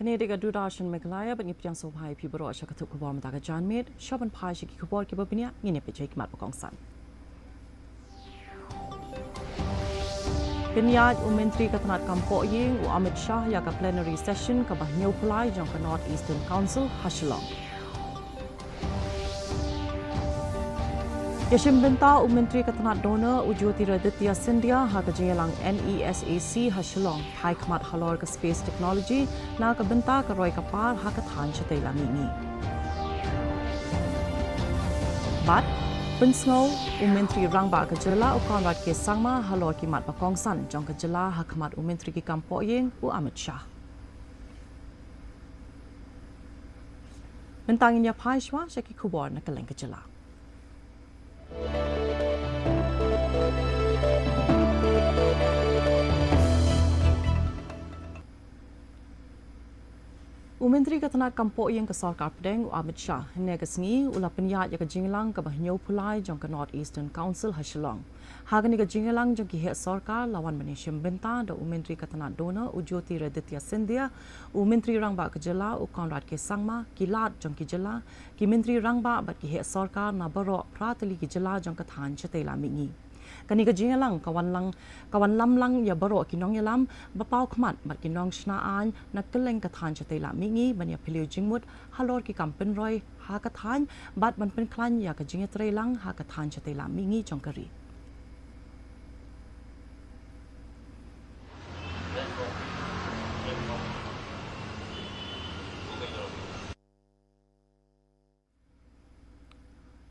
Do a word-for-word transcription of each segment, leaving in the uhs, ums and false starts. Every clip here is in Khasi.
Kane dei ka Doordarshan Meghalaya, bad ngi pdiang sngewbha ïa phi baroh sha ka thup khubor mynta ka janmiet. Sha ban phai sha ki khubor kiba bniah, ngin ïa peit sha ki mat ba kongsan. Pynïaid u Myntri ka tnat kam pohïing u Amit Shah ïa ka plenary session kaba hynñiewphew lai jong ka North Eastern Council ha Shillong. Ïashim bynta u Myntri ka tnat DoNER u Jyotiraditya Scindia ha ka jingïalang NESAC ha Shillong, phai khmat halor ka space technology na ka bynta ka roi ka par ha ka thaiñ shatei lam mihngi. Bad pynsngew u Myntri Rangbah ka jylla u Conrad K Sangma halor ki mat ba kongsan jong ka jylla ha khmat u Myntri ki kam pohïing u Amit Shah. Mynta ngin ïa phai shuwa sha ki khubor na kylleng ka jylla. U Myntri ka tnat kam pohïing ka Sorkar Pdeng u Amit Shah, hynne ka sngi u la pynïaid ïa ka jingïalang kaba hynñiewphew lai jong ka North Eastern Council ha Shillong. Ha kane ka jingïalang jong ki heh sorkar la wan ban ïashim bynta da u Myntri ka tnat DoNER u Jyotiraditya Scindia, u Myntri Rangbah ka jylla u Conrad K Sangma, ki lad jong ki jylla, ki Myntri Rangbah bad ki heh sorkar na baroh phra tylli ki jylla jong ka thaiñ shatei lam mihngi. Kane ka jingïalang ka wan lang, ka wan lam lang ïa baroh ki nongïalam ba paw khmat bad ki nongshna aiñ na kylleng ka thaiñ shatei lam mihngi ban ïa phylliew jingmut halor ki kam pynroi ha ka thaiñ bad ban pynkhlaiñ ïa ka jingïatreilang ha ka thaiñ shatei lam mihngi jong ka ri.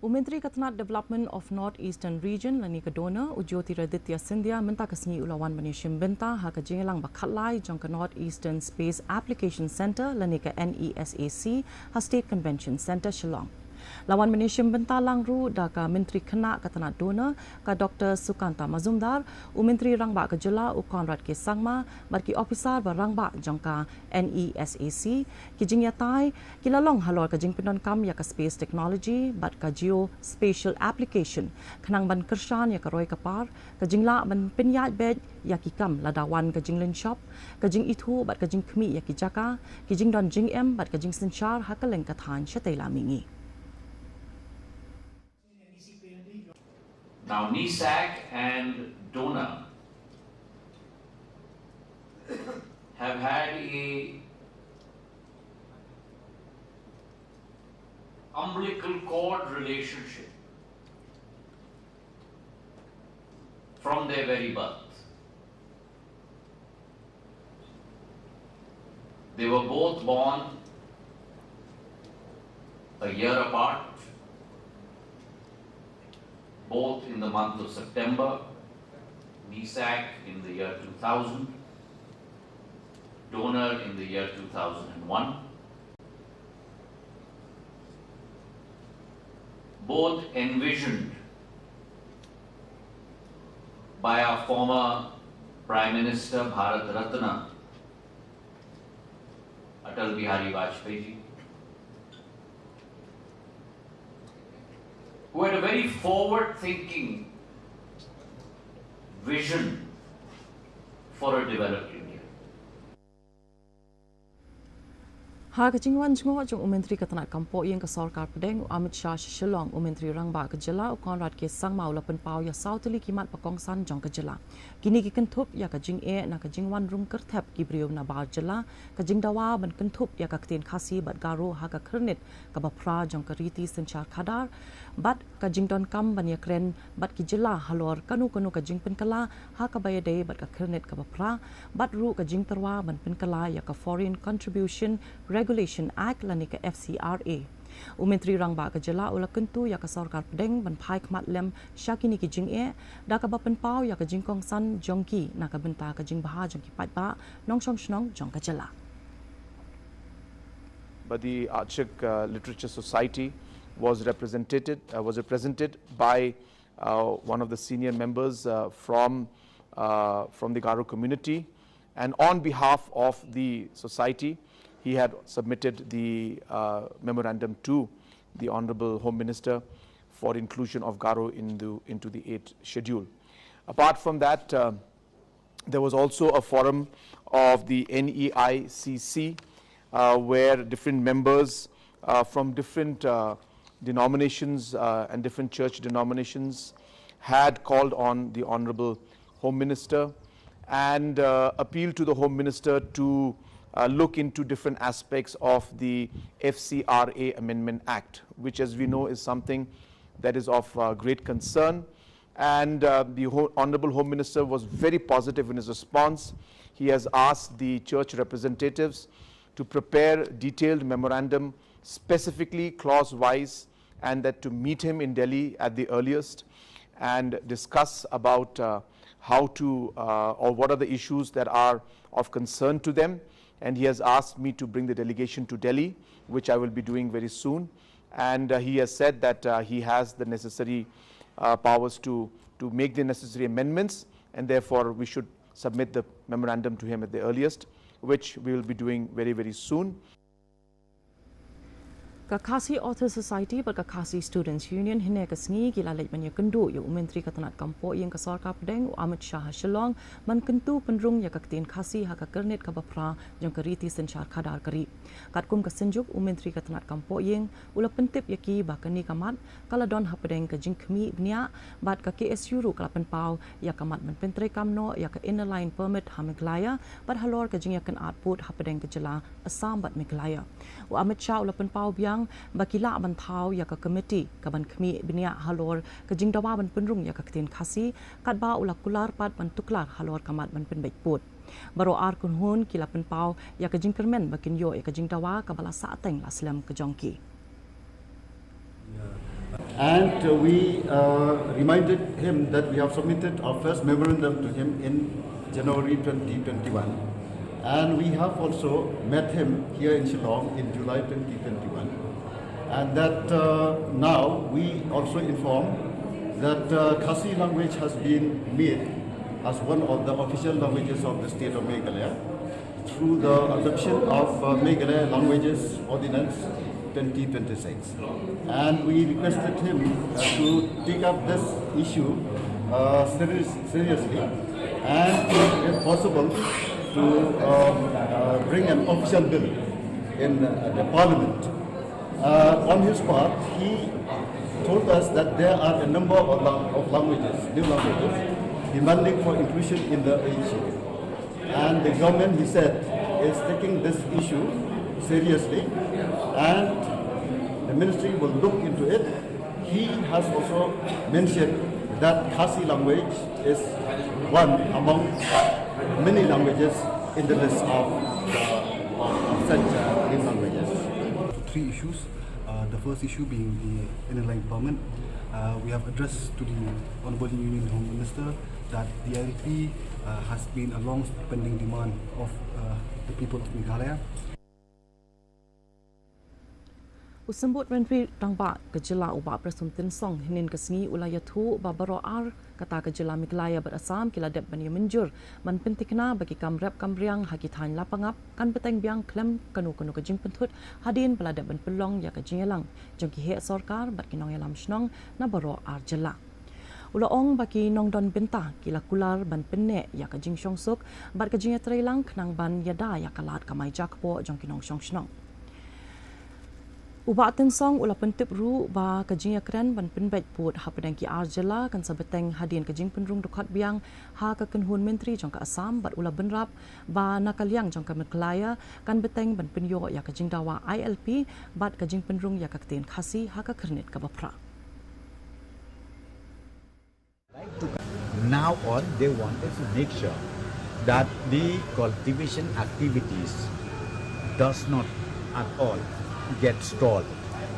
U Myntri ka tnat Development of North Eastern Region lane ka DoNER u Jyotiraditya Scindia mynta ka sngi u la wan ban ïashim bynta ha ka jingïalang ba khatlai jong ka North Eastern Space Application Centre lane ka NESAC ha State Convention Centre Shillong. La wan ban ïashim bynta lang ruh da ka Myntri khynnah ka tnat DoNER ka Doctor Sukanta Mazumdar, u Myntri Rangbah ka jylla u Conrad K Sangma bad ki ophisar ba rangbah jong ka NESAC. Ki jingïatai ki la long halor ka jingpyndonkam ïa ka space technology bad ka geospatial application khnang ban kyrshan ïa ka roi ka par, ka jinglah ban pynïaid beit ïa ki kam lada wan ka jinglynshop, ka jingithuh bad ka jingkhmih ïa ki jaka, ki jingdon jingem bad ka jingsynshar ha kylleng ka thaiñ shatei lam mihngi. Now, NESAC and DoNER have had a umbilical cord relationship from their very birth. They were both born a year apart, both in the month of September, NESAC in the year two thousand, DoNER in the year two thousand and one. Both envisioned by our former Prime Minister, Bharat Ratna, Atal Bihari Vajpayee ji, who had a very forward-thinking vision for a developed India. Ha ka jingwan jngoh jong u Myntri ka tnat kam pohïing ka Sorkar Pdeng u Amit Shah sha Shillong, u Myntri Rangbah ka jylla u Conrad K Sangma u la pynpaw ïa saw tylli ki mat ba kongsan jong ka jylla. Kine ki kynthup ïa ka jingeh na ka jingwan rung kyrthep ki briew nabar jylla, ka jingdawa ban kynthup ïa ka ktien Khasi bad Garo ha ka khyrnit kaba phra jong ka riti synshar khadar, bad ka jingdonkam ban ïakren bad ki jylla halor kano kano ka jingpynkylla ha kaba ïadei bad ka khyrnit kaba phra, bad ruh ka jingtyrwa ban pynkylla ïa ka Foreign Contribution Regulation Act lane ka F C R A. U Myntri Rangbah ka jylla u la kyntu ïa ka Sorkar Pdeng ban phai khmat lem sha kine ki jingeh, da kaba pynpaw ïa ka jingkongsan jong ki na ka bynta ka jingbha jong ki paidbah nongshong shnong jong ka jylla. But the Achik, uh, Literature Society was represented, uh, was represented by, uh, one of the senior members, uh, from, uh, from the Garo community. And on behalf of the society, he had submitted the, uh, memorandum to the Honorable Home Minister for inclusion of Garo in the, into the eighth schedule. Apart from that, uh, there was also a forum of the NEICC, uh, where different members uh, from different uh, denominations uh, and different church denominations had called on the Honorable Home Minister and uh, appealed to the Home Minister to uh, look into different aspects of the F C R A Amendment Act, which, as we know, is something that is of uh, great concern. And uh, the Ho- Honorable Home Minister was very positive in his response. He has asked the church representatives to prepare detailed memorandum, specifically clause wise, and that to meet him in Delhi at the earliest and discuss about uh, how to uh, or what are the issues that are of concern to them. And he has asked me to bring the delegation to Delhi, which I will be doing very soon. And uh, he has said that uh, he has the necessary uh, powers to, to make the necessary amendments, and therefore we should submit the memorandum to him at the earliest, which we will be doing very, very soon. Ka Khasi Authors Society bad ka Khasi Students Union hynne ka sngi ki la leit ban ïakynduh ïa u Myntri ka tnat kam pohïing ka sorkar pdeng u Amit Shah ha Shillong ban kyntu pynrung ïa ka ktien Khasi ha ka kyrnit kaba phra jong ka riti synshar khadar ka ri. Katkum ka synjuk u Myntri ka tnat kam pohïing u la pyntip ïa ki ba kane ka mat ka la don hapdeng ka jingkhmih bniah bad ka K S U ruh ka la pynpaw ïa ka mat ban pyntreikam noh ïa ka Inner Line Permit ha Meghalaya bad halor ka jingïakynad pud hapdeng ka jylla Assam bad Meghalaya. U Amit Shah u la pynpaw biang ba ki lah ban thaw ïa ka komiti ka ban khmih bniah halor ka jingdawa ban pynrung ïa ka ktien Khasi katba u la kular pat ban tuklar halor ka mat ban pynbeit pud. Baroh ar kynhun ki la pynpaw ïa ka jingkyrmen ba kin ïoh ïa ka jingdawa kaba la sahteng la slem ka jong ki. And uh, we uh, reminded him that we have submitted our first memorandum to him in January twenty twenty-one. And we have also met him here in Shillong in July twenty twenty-one. And that uh, now we also inform that uh, Khasi language has been made as one of the official languages of the state of Meghalaya through the adoption of uh, Meghalaya Languages Ordinance twenty twenty-six. And we requested him uh, to take up this issue uh, serious, seriously and, if possible, to um, uh, bring an official bill in uh, the parliament. Uh, on his part, he told us that there are a number of, lang- of languages, new languages, demanding for inclusion in the A H A. And the government, he said, is taking this issue seriously, and the ministry will look into it. He has also mentioned that Khasi language is one among many languages in the list of, uh, of such uh, new languages. Three issues. Uh, the first issue being the Inner Line Permit. Uh, we have addressed to the Honorable Union Home Minister that the I L P uh, has been a long pending demand of uh, the people of Meghalaya. U Symbud Myntri Rangbah ka jylla u Bah Prestone Tynsong hynnin ka sngi u la ïathuh ba baroh ar kata ka jylla Meghalaya bad Assam ki la dep ban ïa mynjur ban pyntikna ba ki kam rep kam riang ha ki thaiñ lapangap kan bteng biang khlem kano kano ka jingpynthut hadien ba la dep ban pynlong ïa ka jingïalang jong ki heh sorkar bad ki nongïalam shnong na baroh ar jylla. U la ong ba ki nongdon bynta ki la kular ban pynneh ïa ka jingshongsuk bad ka jingïatreilang khnang ban ïada ïa ka lad kamai jakpoh jong ki nongshong shnong. U Bah Tynsong u la pyntip ruh ba ka jingïakren ban pynbeit pud hapdeng ki ar jylla kan sa bteng hadien ka jingpynrung dkhot biang ha ka kynhun myntri jong ka Assam bad u la bynrap ba na ka liang jong ka Meghalaya kan bteng ban pynïoh ïa ka jingdawa I L P bad ka jingpynrung ïa ka ktien Khasi ha ka kyrnit kaba phra. Now on, they wanted to make sure that the cultivation activities does not at all get stalled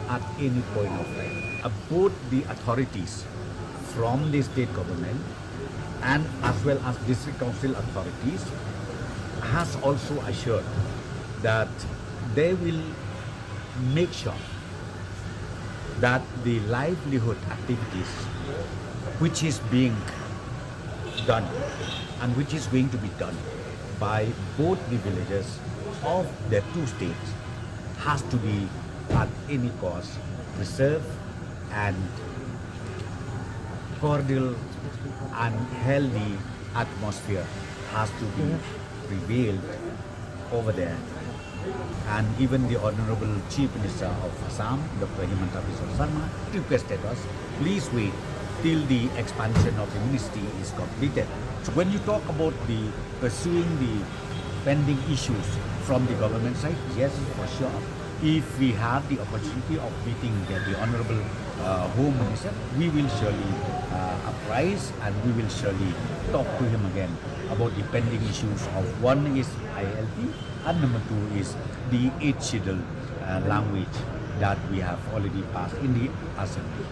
at any point of time. Uh, both the authorities from the state government and as well as district council authorities has also assured that they will make sure that the livelihood activities which is being done and which is going to be done by both the villages of the two states has to be at any cost preserved and cordial and healthy atmosphere has to be prevailed over there. And even the Honorable Chief Minister of Assam, Doctor Himanta Biswa Sarma, requested us, please wait till the expansion of the ministry is completed. So when you talk about the pursuing the pending issues from the government side, yes, for sure. If we have the opportunity of meeting the, the Honorable uh, Home Minister, we will surely uh, apprise and we will surely talk to him again about the pending issues of one is I L P and number two is the eighth schedule uh, language that we have already passed in the assembly.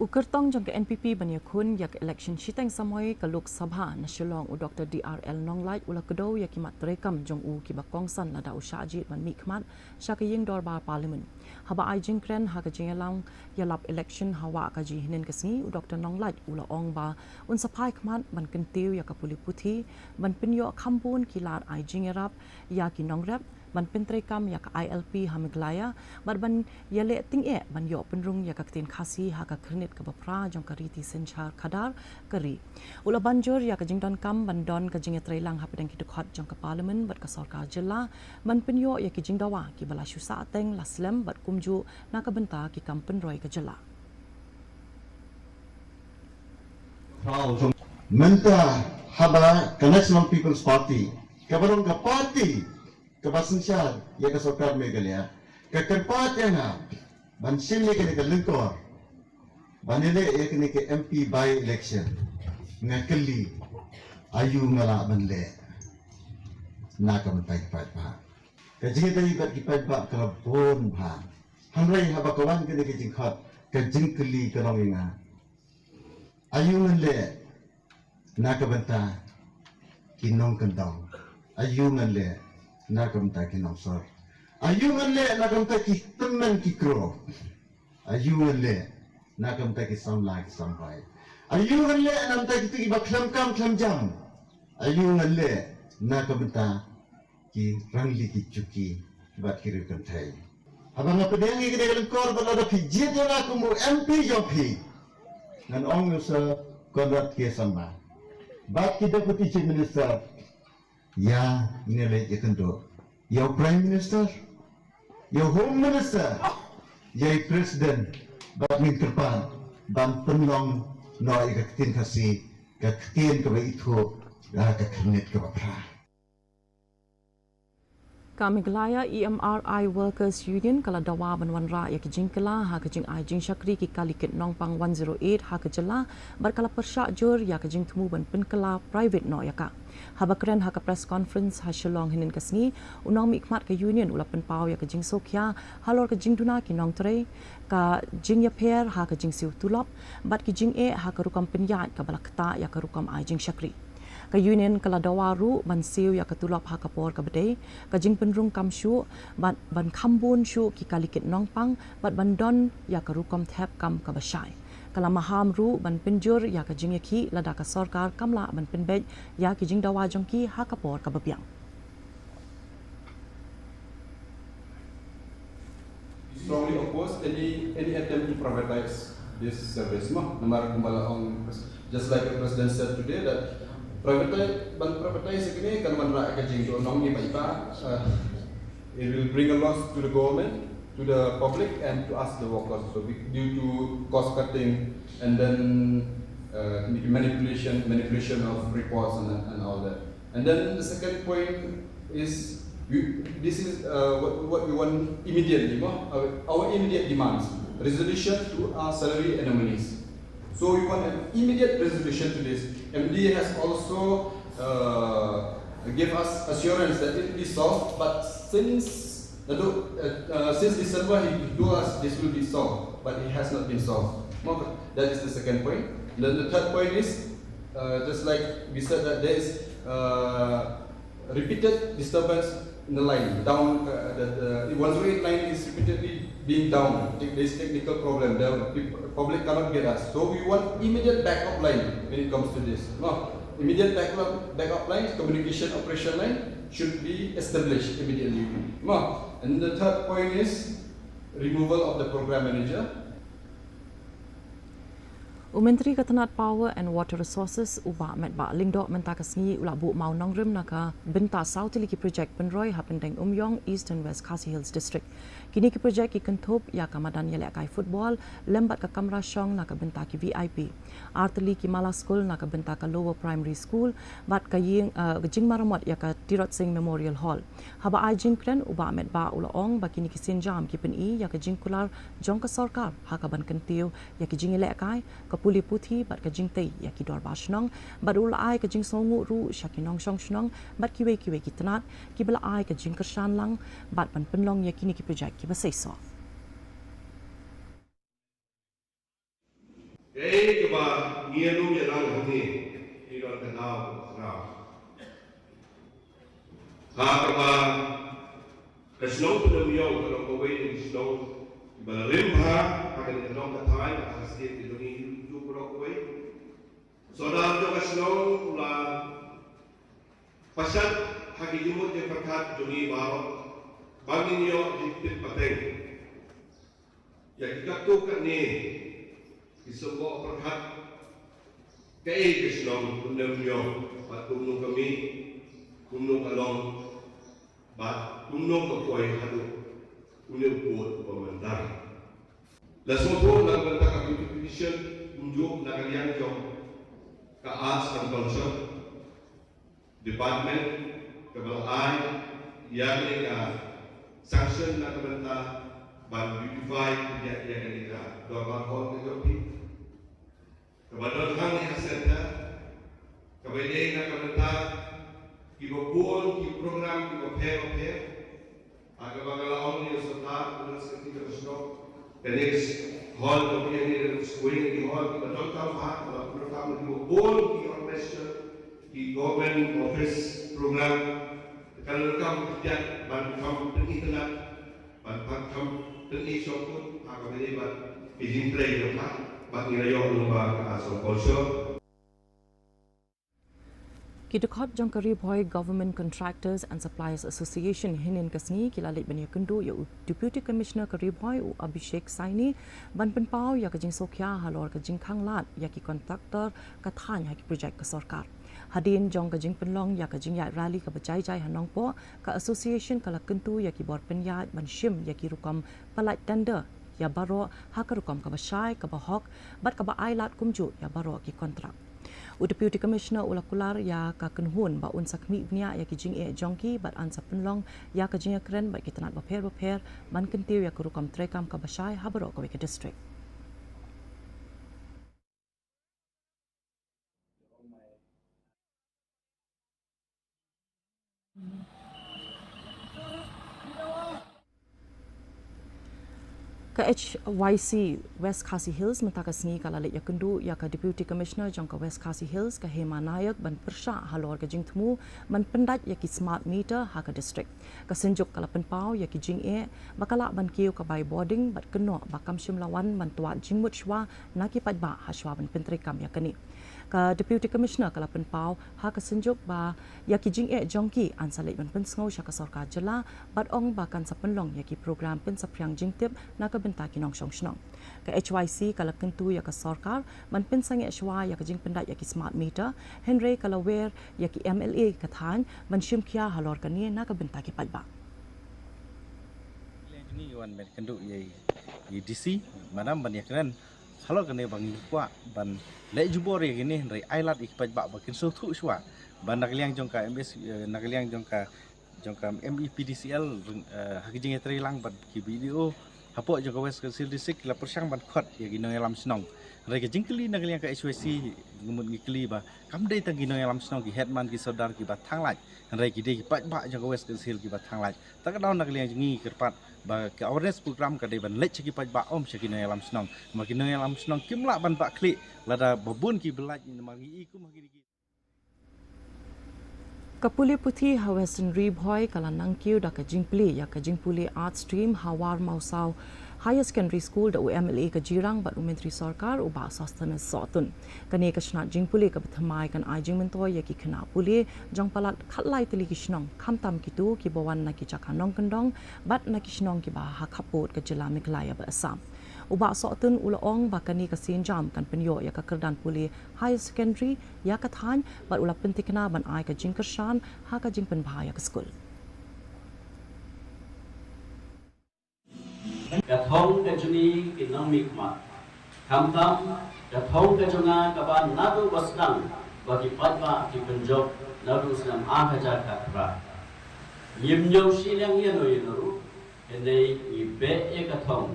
U kyrtong jong ka N P P ban ïakhun ïa ka election shiteng samoi ka Lok Sabha na Shillong, u Doctor D R L Nonglait u la kdew ïa ki mat treikam jong u kiba kongsan lada u shah jied ban mihkhmat sha ka ïing dorbar Parliament. Haba ai jingkren ha ka jingïalang ïalap election ha wah ka jinghiar ka sngi, u Doctor Nonglait u la ong ba un sa phai khmat ban kyntiew ïa ka pule puthi, ban pynïoh kham bun ki lad ai jingïarap ïa ki nongrep, ban pyntreikam ïa ka I L P ha Meghalaya, bad ban ïaleh tyngeh ban ïoh pynrung ïa ka ktien Khasi ha ka khyrnit kaba phra jong ka riti synshar khadar ka ri. U la ban jur ïa ka jingdonkam ban don ka jingïatreilang hapdeng ki dkhot jong ka Parliament bad ka sorkar jylla, ban pynïoh ïa ki jingdawa kiba la shu sahteng la slem bad kumjuh na ka bynta ki kam pynroi ka jylla. Mynta haba ka National People's Party kaba long ka party kaba synshar ïa ka sorkar Meghalaya ka kyrpad ïa nga ban shim ïa kane ka lyngkor ban ïaleh ïa kane ka M P by election. Nga kylli, aïu nga lah ban leh na ka bynta ki paidbah? Ka jingïadei bad ki paidbah ka la bun bha. Hynrei haba ka wan kane ka jingkhot, ka jingkylli ka long ïa nga, aïu ngan leh na ka bynta ki nongkyndong? Aïu ngan leh na ka bynta ki nongsor? Aïu ngan leh na ka bynta ki tymmen ki kro? Aïu ngan leh na ka bynta ki samla ki sambai? Aïu ngan leh na ka bynta kito kiba khlem kam khlem jam? Aïu ngan leh na ka bynta ki rangli ki juki bad ki riewkynthei? Haba nga pdiang ïa kane ka lyngkor bad lada phi jied ïa nga kum u M P jong phi, ngan ong ïa u Sir Conrad K Sangma bad ki Deputy Chief Minister, ïa ngin leit ïakynduh ïa u Prime Minister, ïa u Home Minister, ïa i President, bad ngin kyrpad ban pynlong noh ïa ka ktien Khasi, ka ktien kaba ithuh ha ka khyrnit kaba phra. Ka Meghalaya E M R I Workers Union ka la dawa ban wanrah ïa ki jingkylla ha ka jingai jingshakri ki kali kit nongpang one zero eight ha ka jylla, bad ka la pyrshah jur ïa ka jingthmu ban pynkylla private noh ïa ka. Haba kren ha ka press conference ha Shillong hynnin ka sngi, u nongmihkhmat ka union u la pynpaw ïa ka jingsngewkhia halor ka jingduna ki nongtrei, ka jingïapher ha ka jingsiew tulop, bad ki jingeh ha ka rukom pynïaid kaba la ktah ïa ka rukom ai jingshakri. Ka union ka la dawa ruh ban siew ïa ka tulop ha ka por kaba dei, ka jingpynrung kam shuh, bad ban kham bun shuh ki kali kit nongpang, bad ban don ïa ka rukom thep kam kaba shai. Ka la maham ruh ban pynjur ïa ka jingïakhih lada ka sorkar kam lah ban pynbeit ïa ki jingdawa jong ki ha ka por kaba biang. Strongly oppose any any attempt to privatize this service, no? Namar kumba la ong, just like the president said today, that privatize, ban privatize kine kan wanrah ka jingduhnong ïa ki paidbah. Uh, it will bring a loss to the government, to the public, and to us the workers. So we, due to cost cutting and then uh, manipulation, manipulation of reports and, and all that. And then the second point is, we, this is uh, what, what we want immediately, no? Our, our immediate demands, resolution to our salary anomalies. So we want an immediate resolution to this. M D has also uh, gave us assurance that it will be solved, but since uh, uh, since December he told us this will be solved, but it has not been solved. That is the second point. Then the third point is, uh, just like we said, that there is uh, repeated disturbance in the line. Down, uh, the, the one zero eight line is repeatedly being down. There is technical problem. The public cannot get us. So we want immediate backup line when it comes to this. No, immediate backup, backup line, communication operation line should be established immediately. No, and the third point is removal of the program manager. U Myntri ka tnat Power and Water Resources, u Bah Metbah Lyngdoh, mynta ka sngi u la buh mawnongrim na ka bynta saw tylli ki projek pynroi ha Pyndengumiong, Eastern West Khasi Hills District. Kine ki projek ki kynthup ïa ka madan ïalehkai football lem bad ka kamra shong na ka bynta ki V I P, ar tylli ki mala skul na ka bynta ka Lower Primary School, bad ka ïing, eh, ka jingmaramot ïa ka Tirot Sing Memorial Hall. Haba ai jingkren, u Bah Metbah u la ong ba kine ki sienjam ki pyni ïa ka jingkular jong ka sorkar ha kaban kyntiew ïa ki jingïalehkai, ka pule puthi bad ka jingtei ïa ki dorbar shnong, bad u la ai ka jingsngewnguh ruh sha ki nongshong shnong bad kiwei kiwei ki tnat kiba la ai ka jingkyrshan lang bad ban pynlong ïa kine ki projek kiba seisoh. Kaei kaba ngi ïalum ïalang hangne, ki don ka daw kaba khraw. Ha kaba ka shnong Pyndengumiong ka long kawei na ki shnong kiba la rim bha ha kane ka dong ka thaiñ, ha ka state ka jong ngi, ka long kawei. Sordar jong ka shnong u la pashat ha ki jingmut jingpyrkhat jong ngi baroh ba ngin ïoh jingtip pateng ïa ki katto katne ki symboh pyrkhat kaei ka shnong Pyndengumiong, bad kumno ka mih, kumno ka long, bad kumno ka poi haduh une u pud uba mynta. La sngewthuh na ka bynta ka beautification kumjuh na ka liang jong ka Arts and Culture Department, kaba la ai ïa kane ka sanction na ka bynta ban beautify ïa, ïa kane ka dorbar hall ka jong phi, kaba don hangne ha centre, kaba ïadei na ka bynta kiba bun ki program kiba pher bapher. Ha kaba nga la ong ïa u Sordar, u Secretary ka shnong, kane ka hall kaba ïadei na ka sngewbha, ki hall kiba donkam bha, kaba donkam kiba bun ki organization, ki government office program, ka la donkam khyndiat ban kham pyni tynnat, ban kham pyni shongkun ha kaba ïadei bad ki jingtrei jong ka, bad ngi la ïoh lyngba ka Arts and Culture. Ki dkhot jong ka Ri Bhoi Government Contractors and Suppliers Association hynnin ka sngi ki la leit ban ïakynduh ïa u Deputy Commissioner ka Ri Bhoi, u Abhishek Saini, ban pynpaw ïa ka jingsngewkhia halor ka jingkhang lad ïa ki kontraktor ka thaiñ ha ki projek ka sorkar. Hadien jong ka jingpynlong ïa ka jingïaid rally kaba jai jai ha Nongpoh, ka association ka la kyntu ïa ki bor pynïaid ban shim ïa ki rukom pyllait tender ïa baroh ha ka rukom kaba shai, kaba hok bad kaba ai lad kumjuh ïa baroh ki kontrak. U Deputy Commissioner u la kular ïa ka kynhun ba un sa khmih bniah ïa ki jingeh jong ki bad un sa pynlong ïa ka jingïakren bad ki tnat bapher bapher ban kyntiew ïa ka rukom treikam kaba shai ha baroh kawei ka district. Ka H Y C West Khasi Hills mynta ka sngi ka la leit ïakynduh ïa ka Deputy Commissioner jong ka West Khasi Hills, ka Hema Nayak, ban pyrshah halor ka jingthmu ban pyndait ïa ki smart meter ha ka district. Ka Synjuk ka la pynpaw ïa ki jingeh ba ka lah ban kiew ka bai bording bad kynnoh ba kam shym la wan ban twad jingmut shuwa na ki paidbah ha shuwa ban pyntreikam ïa kane. Ka Deputy Commissioner ka la pynpaw ha ka Synjuk ba ïa ki jingeh jong ki un sa leit ban pynsngew sha ka sorkar jylla bad ong ba kan sa pynlong ïa ki program pynsaphriang jingtip na ka bynta ki nongshong shnong. Ka H Y C ka la kyntu ïa ka sorkar ban pynsangeh shuwa ïa ka jingpyndait ïa ki smart meter, hynrei ka la wer ïa ki M L A ka thaiñ ban shim khia halor kane na ka bynta ki paidbah. Leng jong ngi wan ban kynduh ïa i D C, madam, ban ïakren halor kane ba ngi kwah ban leh jubor ïa kine, hynrei ai lad ïa ki paidbah ba kin sngewthuh shuwa ba na ka liang jong ka M S, eh, na ka liang jong ka jong ka M E P D C L, eh, ha ki jingïatreilang bad ki B D O hapoh jong ka West Khasi Hills District ki la pyrshang ban khot ïa ki nongïalam shnong. Hynrei ka jingkylli na ka liang ka H Y C, ngi mut ngi kylli ba kam dei tang ki nongïalam shnong, ki headman, ki sordar kiba thang lait, hynrei ki dei ki paidbah jong ka West Khasi Hills kiba thang lait. Ta ka daw na ka liang jong ngi kyrpad ba ka awareness program ka dei ban leit sha ki paidbah, ym sha ki nongïalam shnong. Ma ki nongïalam shnong kim lah ban bah khlieh lada ba bun kiba lait, namar ngi i kum ha kine ki Ka pule puthi ha Western Ri Bhoi ka la nang kiew da ka jingplie ïa ka jingpule Art Stream ha War Mawsaw Higher Secondary School da u M L A ka Jirang bad u Myntri Sorkar u Bah Sosthenes Sohtun. Kane ka shnat jingpule kaba thymmai kan ai jingmyntoi ïa ki khynnah pule jong palat khatlai tylli ki shnong, khamtam kito kiba wan na ki jaka nongkyndong bad na ki shnong kiba ha khappud ka jylla Meghalaya bad Assam. U Bah Sohtun u la ong ba kane ka sienjam kan pynïoh ïa ka kyrdan pule higher secondary ïa ka thaiñ, bad u la pynthikna ban ai ka jingkyrshan ha ka jingpynbha ïa ka skul. Ka thong ka jong ngi ki nongmihkhmat. Khamtam, ka thong ka jong nga kaba naduh ba sdang ba ki paidbah ki pynjop naduh snem ar hajar khatphra. Ngim ñiew shiliang ïano ïano ruh, hynrei ngi beh ïa ka thong.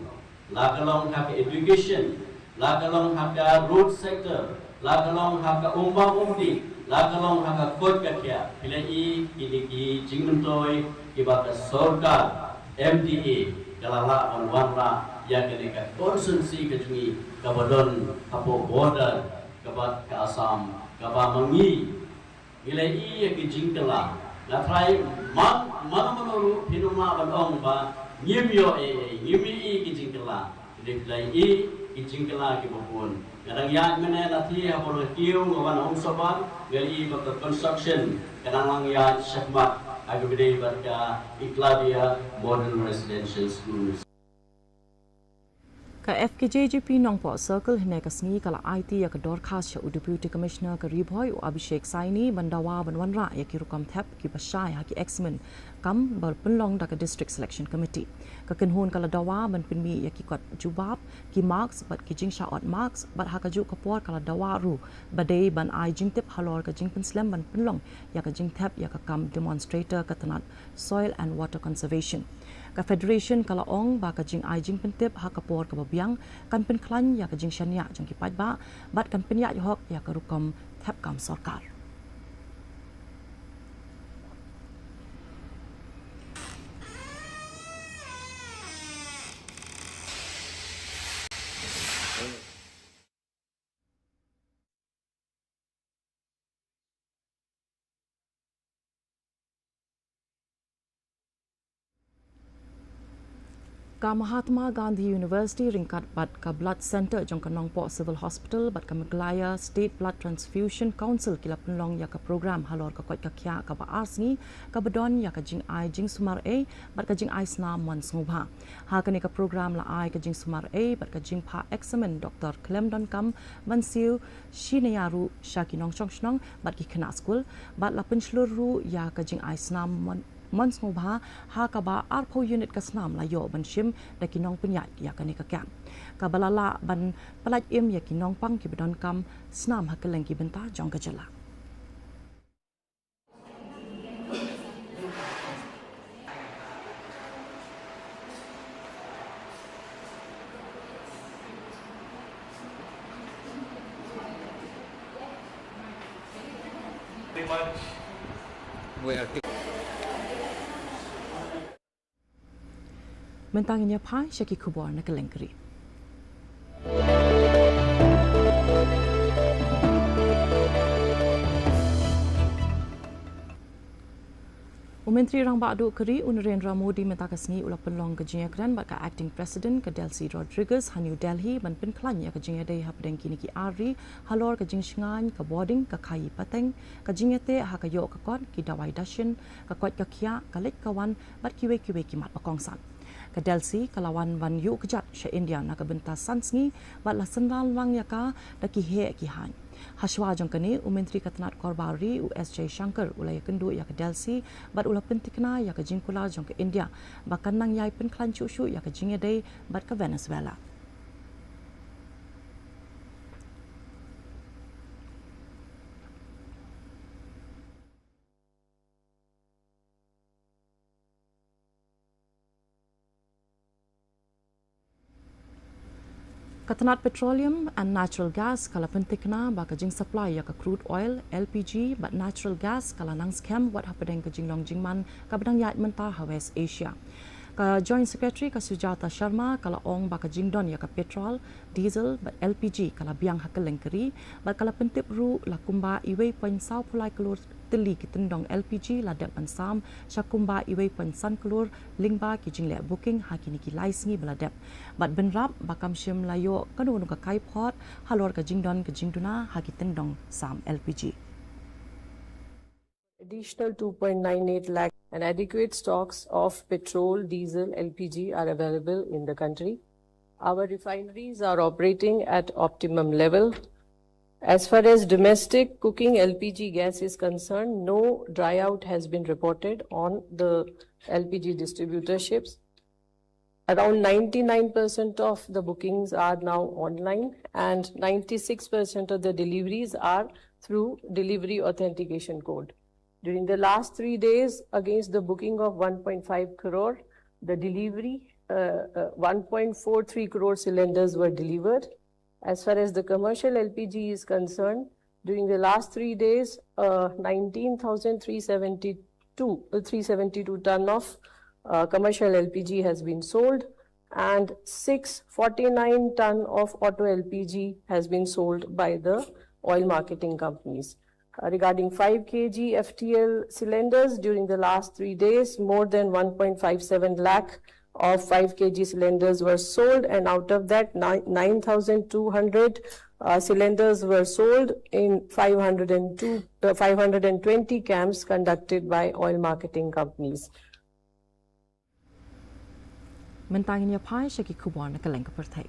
La ka long ha ka education, la ka long ha ka road sector, la ka long ha ka umba umdih, la ka long ha ka koit ka khiah. Phi la i kine ki jingmyntoi kiba ka sorkar M D A ka la lah ban wanrah ïa kane ka constituency ka jong ngi kaba don hapoh border kaba ka Assam, kaba ma ngi ngi la i ïa ki jingkylla. Nga tharai man, man mano ruh phin ym lah ban ong ba ngim ïoh ei ei, ngim i ki jingkylla. Dei phi la i ki jingkylla kiba bun. Nga dang ïaid mynne na thi ha por nga kiew nga wan ha Umsawbah, nga la i ba ka construction ka dang nang ïaid shakhmat ha kaba dei bad ka Eklavya Model Residential School. Ka F K J G P Nongpoh Circle hynne ka sngi ka la aiti ïa ka dorkhas sha u Deputy Commissioner ka Ri Bhoi u Abhishek Saini ban dawa ban wanrah ïa ki rukom thep kiba shai ha ki exam kam ba pynlong da ka District Selection Committee. Ka kynhun ka la dawa ban pynmih ïa ki kot jubab, ki marks bad ki jingshah ot marks, bad ha kajuh ka por ka la dawa ruh ba dei ban ai jingtip halor ka jingpynslem ban pynlong ïa ka jingthep ïa ka kam demonstrator ka tnat Soil and Water Conservation. Ka Federation ka la ong ba ka jingai jingpyntip ha ka por kaba biang kan pynkhlaiñ ïa ka jingshaniah jong ki paidbah bad kan pynïaid hok ïa ka rukom thep kam sorkar. Ka Mahatma Gandhi University ryngkat bad ka Blood Centre jong ka Nongpoh Civil Hospital bad ka Meghalaya State Blood Transfusion Council ki la pynlong ïa ka program halor ka koit ka khiah kaba ar sngi kaba don ïa ka jingai jingsumar ei bad ka jingai snam mon sngewbha. Ha kane ka program la ai ka jingsumar ei bad ka jingphah eksamin doktor khlem donkam ban siew shi naya ruh sha ki nongshong shnong bad ki khynnah skul, bad la pynshlur ruh ïa ka jingai snam mon, mon sngewbha ha kaba arphew unit ka snam la ïoh ban shim da ki nongpynïaid ïa kane ka kem, kaba la lah ban pyllait im ïa ki nongpang kiba donkam snam ha kylleng ki bynta jong ka jylla. Mynta ngin ïa phai sha ki khubor na kylleng ka ri. U Myntri Rangbah Duh ka ri u Narendra Modi mynta ka sngi u la pynlong ka jingïakren bad ka Acting President ka Delcy Rodriguez ha New Delhi ban pynkhlaiñ ïa ka jingïadei hapdeng kine ki ar ri halor ka jingshngaiñ ka bording, ka khaïi pateng, ka jingïateh ha ka ïoh ka kot, ki dawai dashin, ka koit ka khiah, ka leit ka wan bad kiwei kiwei ki mat ba kongsan. Ka Delcy ka la wan ban ïuh kjat sha India na ka bynta san sngi bad la synran lang ïa ka da ki heh ki haiñ. Hashwa jong kane, u Myntri ka tnat Korbar Ri u S Jaishankar u la ïakynduh ïa ka Delcy bad u la pynthikna ïa ka jingkular jong ka India ba kan nang ïai pynkhlaiñ shuh shuh ïa ka jingïadei bad ka Venezuela. Ka tnat Petroleum and Natural Gas ka la pynthikna ba ka jingsupply ïa ka crude oil, L P G bad natural gas ka la nang skhem wat hapdeng ka jinglong jingman kaba dang ïaid mynta ha West Asia. Ka Joint Secretary ka Sujata Sharma ka la ong ba ka jingdon ïa ka petrol, diesel bad L P G ka la biang ha kylleng ka ri bad ka la pyntip ruh la kumba iwei point saw phew lai klur tylli ki tyndong L P G la dep ban sam sha kumba iwei point san klur lyngba ki jingleh booking ha kine ki lai sngi ba la dep. Bad bynrap ba kam shym la ïoh kano kano ka kaiphod halor ka jingdon ka jingduna ha ki tyndong sam L P G. Additional two point nine eight lakh and adequate stocks of petrol, diesel, L P G are available in the country. Our refineries are operating at optimum level. As far as domestic cooking L P G gas is concerned, no dry out has been reported on the L P G distributorships. Around ninety-nine percent of the bookings are now online, and ninety-six percent of the deliveries are through delivery authentication code. During the last three days, against the booking of one point five crore, the delivery, uh, uh, one point four three crore cylinders were delivered. As far as the commercial L P G is concerned, during the last three days, uh, nineteen thousand three seventy-two, uh, three seventy-two ton of, uh, commercial L P G has been sold, and six forty-nine ton of auto L P G has been sold by the oil marketing companies. Uh, regarding five K G F T L cylinders, during the last three days, more than one point five seven lakh of five K G cylinders were sold, and out of that, ni-, nine thousand two hundred, uh, cylinders were sold in five hundred and two, uh, five hundred and twenty camps conducted by oil marketing companies. Mynta ngin ïa phai sha ki khubor na ka lyngkha pyrthei.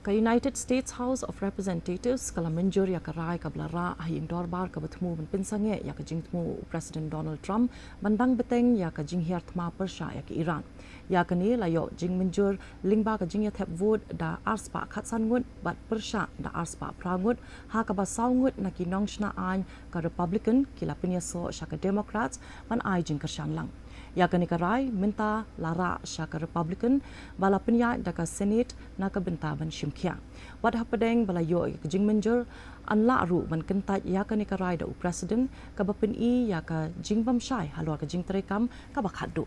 Ka United States House of Representatives ka la mynjur ïa ka rai kaba la rah ha ïing dorbar kaba thmu ban pynsangeh ïa ka jingthmu u President Donald Trump ban dang bteng ïa ka jinghiar thma pyrshah ïa ka Iran. Ïa kane la ïoh jingmynjur lyngba ka jingïathep vote da arspah khatsan ngut bad pyrshah da arspah phra ngut, ha kaba saw ngut na ki nongshna aiñ ka Republican ki la pynïasoh sha ka Democrats ban ai jingkyrshan lang. Ïa kane ka rai mynta la rah sha ka Republican ba la pynïaid da ka Senate na ka bynta ban shim khia. Wat hapdeng ba la ïoh ïa ka jingmynjur, yn lah ruh ban kyntait ïa kane ka rai da u President kaba pyni ïa ka jingbymshai halor ka jingtreikam kaba khatduh.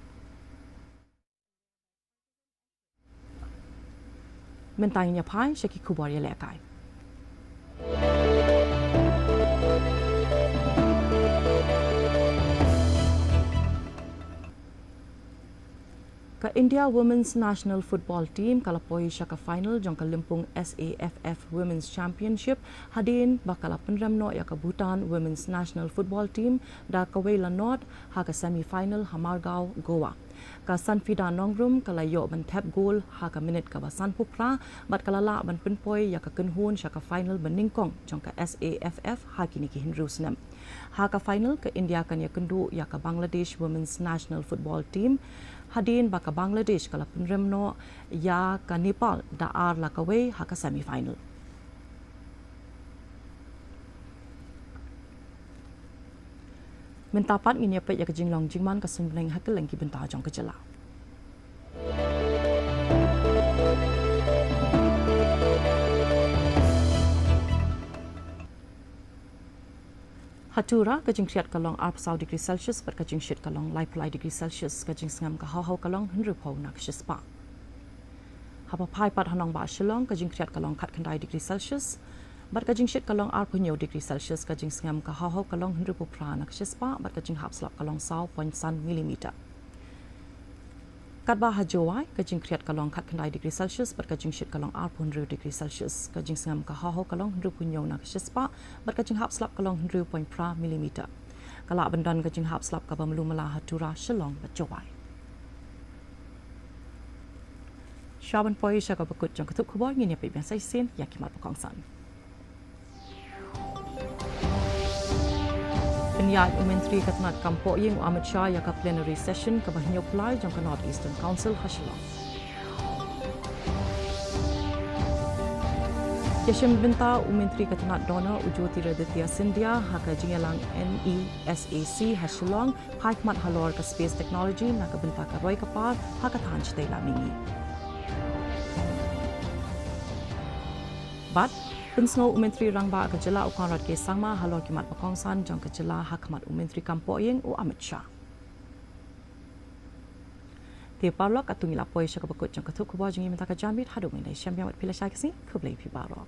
Mynta ngin ïa phai sha ki khubor ïalehkai. Ka India Women's National Football Team ka la poi sha ka final jong ka lympung S A F F Women's Championship, hadien ba ka la pynrem noh ïa ka Bhutan Women's National Football Team da kawei la nod ha ka semi final ha Margao, Goa. Ka Sanfida Nongrum ka la ïoh ban thep gol ha ka minit kaba sanphew phra bad ka la lah ban pynpoi ïa ka kynhun sha ka final ba nyngkong jong ka S A F F ha kine ki hynriew snem. Ha ka final, ka India kan ïakynduh ïa ka Bangladesh Women's National Football Team, hadien ba ka Bangladesh ka la pynrem noh ïa ka Nepal da ar la kawei ha ka semi final. Mynta pat ngin ïa peit ïa ka jinglong jingman ka suiñbneng ha kylleng ki bynta jong ka jylla. Ha Tura, ka jingkhriat ka long arphew saw degree Celsius bad ka jingshit ka long laiphew lai degree Celsius, ka jingsngem ka haw haw ka long hynriewphew na ka shispah. Haba phai pat ha nongbah Shillong, ka jingkhriat ka long khatkhyndai degree Celsius bad ka jingshit ka long arphew hynñiew degree Celsius, ka jingsngem ka haw haw ka long hynriewphew phra na ka shispah bad ka jinghap slap ka long saw point san millimeter. Katba ha Jowai, ka jingkhriat ka long khatkhyndai degree Celsius bad ka jingshit ka long arphew hynriew degree Celsius, ka jingsngem ka haw haw ka long hynriewphew hynñiew na ka shispah bad ka jinghap slap ka long hynriew point phra millimeter. Ka lah ban don ka jinghap slap kaba malu mala ha Tura, Shillong bad Jowai. Shuwa ban poi sha kaba kut jong ka thup khubor, ngin ïa peit biang sa shisien ïa ki mat ba kongsan. Pynïaid u Myntri ka tnat kam pohïing u Amit Shah ïa ka plenary session kaba hynñiewphew lai jong ka North Eastern Council ha Shillong. Ïashim bynta u Myntri ka tnat DoNER u Jyotiraditya Scindia ha ka jingïalang NESAC ha Shillong, phai khmat halor ka space technology na ka bynta ka roi ka par ha ka thaiñ shatei lam mihngi. Bad pynsngew u Myntri Rangbah ka jylla u Conrad K Sangma halor ki mat ba kongsan jong ka jylla ha khmat u Myntri kam pohïing u Amit Shah. Te paralok, katto ngi la poi sha kaba kut jong ka thup khubor jong ngi mynta ka janmiet, haduh ban ïashem biang bad phi lashai ka sngi, khublei phi baroh.